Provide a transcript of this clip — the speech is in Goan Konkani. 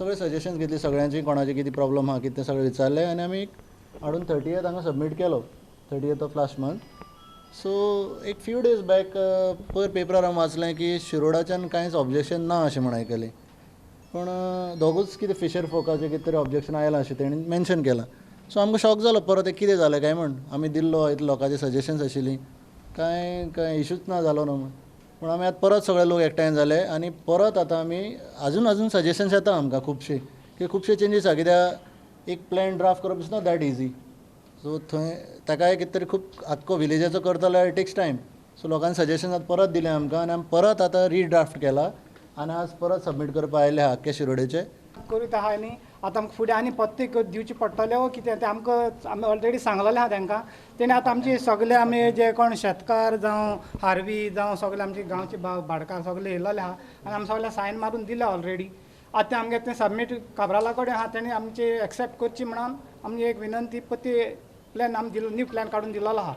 सगळे सजेशन्स घेतली सगळ्यांची, कोणाचे कितें प्रॉब्लम आहा कितें सगळें विचारलें आनी आमी हाडून 30th हांगा सबमीट केलो, 30th of last month. So एक फ्यू डेज बॅक पयर पेपरार हांवें वाचलें की शिरोडाच्यान कांयच ऑब्जेक्शन ना अशें म्हण आयकलें, पूण दोगूच कितें फिशर फोकाचें कितें तरी ऑब्जेक्शन आयलां अशें तेणी मेन्शन केलां. सो आमकां शॉक जालो परत एक कितें जालें काय म्हण, आमी दिल्लो इतले लोकांचे सजेशन्स आशिल्लीं, कांय कांय इशूच ना जालो ना म्हण. पूण आमी आतां परत सगळे लोक एकठांय जाले आनी परत आतां आमी अजून अजून सजेशन्स येता आमकां खुबशे, की खुबशे चेंजीस आसा, कित्याक एक प्लॅन ड्राफ्ट करप is not that easy. So थंय ताकाय कितें तरी खूब आख्खो विलेजाचो करता जाल्यार it takes time. सो लोकांनी सजेशन्स आतां परत दिलें आमकां आनी आमी परत आतां रिड्राफ्ट केला आनी आज परत सबमीट करपा आयले आहा आख्खे शिरोडेचे. करीत आहा न्ही आतां आमकां फुडें आनी पत्ते दिवचे पडटले वो कितें तें आमकां आमी ऑलरेडी सांगलेलें आहा तांकां. तेणी आतां आमची सगळे आमी जे कोण शेतकार जावं हारवी जावं सगळे आमचे गांवचे भाडकार सगळे येयलेले आहा आनी आमी सगळे सायन मारून दिले ऑलरेडी. आतां तें आमगे तें सबमीट काब्राला कडेन आहा, तेणी आमचे एक्सेप्ट करची म्हणून आमची एक विनंती, पत्ते प्लॅन आमी दिलो, न्यू प्लॅन काडून दिलेलो आहा.